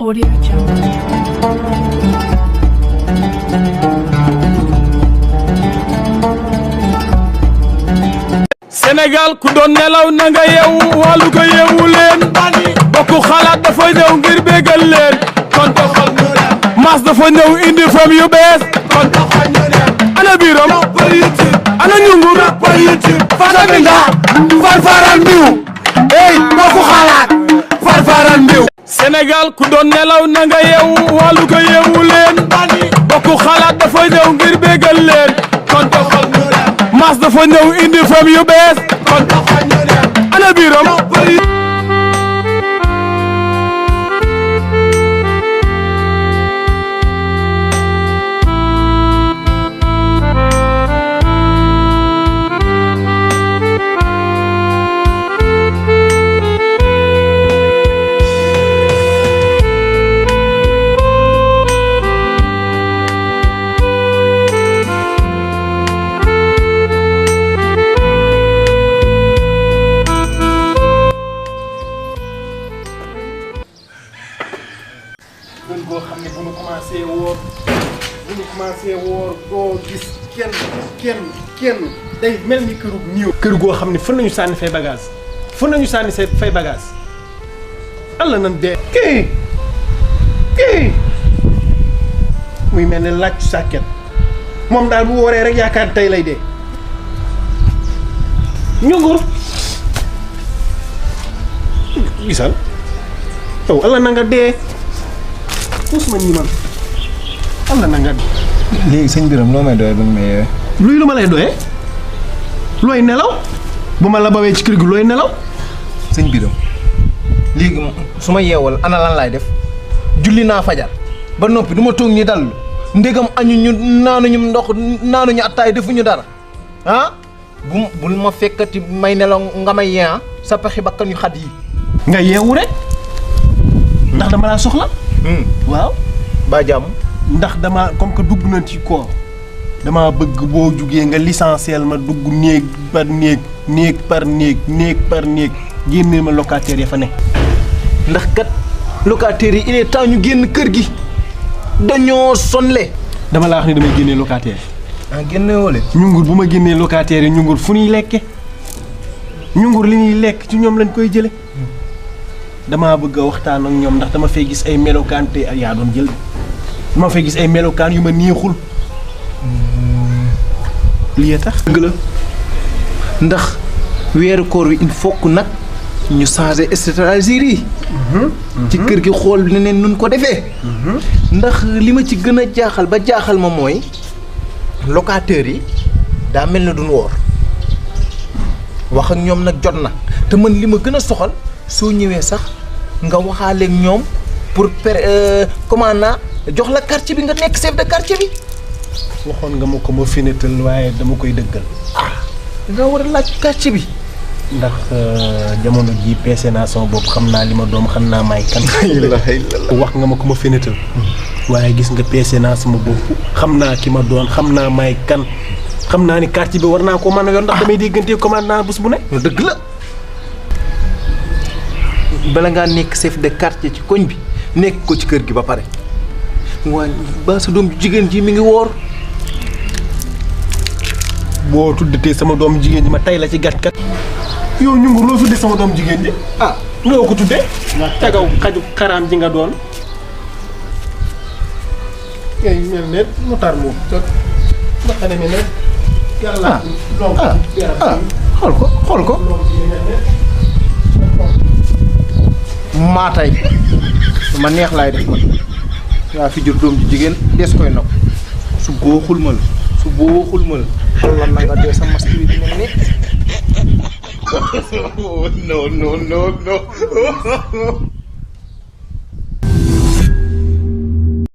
Audio Jungle. Sénégal ku doon nelaw na nga yeewu wàllu ko yeewu leen bokku xalaat dafa ñëw ngir bégal leen kon doxal ñu dem mas dafa ñëw indi fam yu bees kon doxal ñu dem ana biiram ana ñungur fataminga farfaran mbiw ey bokku xalaat farfaran mbiw Sénégal ku doon nelaw na nga yeewu wàllu ko yeewu leen bokku xalaat dafa ñëw ngir bégal leen kon doxal ñu dem mas dafa ñëw indi fam yu bees kon doxal ñu dem ana biiram gën goo xam ne bu ñu commencé woor doo gis kenn day mel ni këru niiw. kër goo xam ne fan nañu sànni fay bagage fan nañu sànni say fay bagage alla nan dee kii muy mel ne laaj sàkket moom daal bu wooree rek yaakaar tey lay dee ñungur gisal yow alla na nga dee ma ñi man am na nga léegi sëñ Birame loo may doyee ba may yeewee. luy lu ma lay doyee looy nelaw bu ma la bawee ci kër gi looy nelaw. sëñ Birame léegi su ma yeewal ana lan laay def julli naa fajar ba noppi du ma toog ñi dallu ndégam añu ñu naanuñu ndox naanuñu attaay defuñu dara ah bul ma fekkati may nelaw nga may yee sa pexi bakkan yu xat yi. nga yeewu rek ndax dama laa soxla. waaw. ba jàmm. ndax dama comme que dugg na ci koor dama bëgg boo jugee nga licenciel ma dugg néeg par néeg génne ma locataire ya fa ne. ndax kat locataires yi il est temps ñu génn kër gi dañoo sonle. dama la wax ni damay génnee locataire. ah génne woo leen. ñungur bu ma génnee locataire yi ñungur fu ñuy lekke ñungur li ñuy lekk ci ñoom lañ koy jële damaa bëgg a waxtaan ak ñoom ndax dama fay gis ay melokaan te yaa doon jël dama fay gis ay melokaan yu ma neexul lii tax. dëgg la ndax weeru koor wi il faut que nag ñu changer stratégie yi. ci kër gi xool neneen nun ko defee. ndax li ma ci gën a jaaxal ba jaaxal ma mooy locataires yi daa mel na duñ woor wax ak ñoom nag jot na te man li ma gën a soxal soo ñëwee sax nga waxaaleeg ñoom pour comment naa jox la quartier bi nga nekk chef de quartier bi. waxoon nga ma ko ma fenetal waaye dama koy dëggal. nga war a laaj quartier bi. ndax jamono ji peese naa sama bopp xam naa li ma doom xam naa may kan. wax nga ma ko ma fenetal waaye gis nga peese naa sama bopp xam naa ki ma doon xam naa may kan xam naa ni quartier bi war naa ko mën a yor ndax damay déggante commande naa bés bu ne. dëgg la. bala ngaa nekk chef de quartier ci koñ bi nekk ko ci kër gi ba pare waaye ba sa doom jigéen ji mi ngi woor. boo tuddatee sama doom jigéen ji ma tay la ci gat kat. yow ñungur loo tuddee sama doom jigéen ji. noo ko tuddee. tagaw xaju xaraam ji nga doon. ngay mel ne mu tar moom. nga xam ne ne yàlla. xool ko. maa tay ma neex laay def man yaa fi jur doom ji jigéen des koy nopp su booxul ma la xol la na nga dee sa masque bi dina ne. no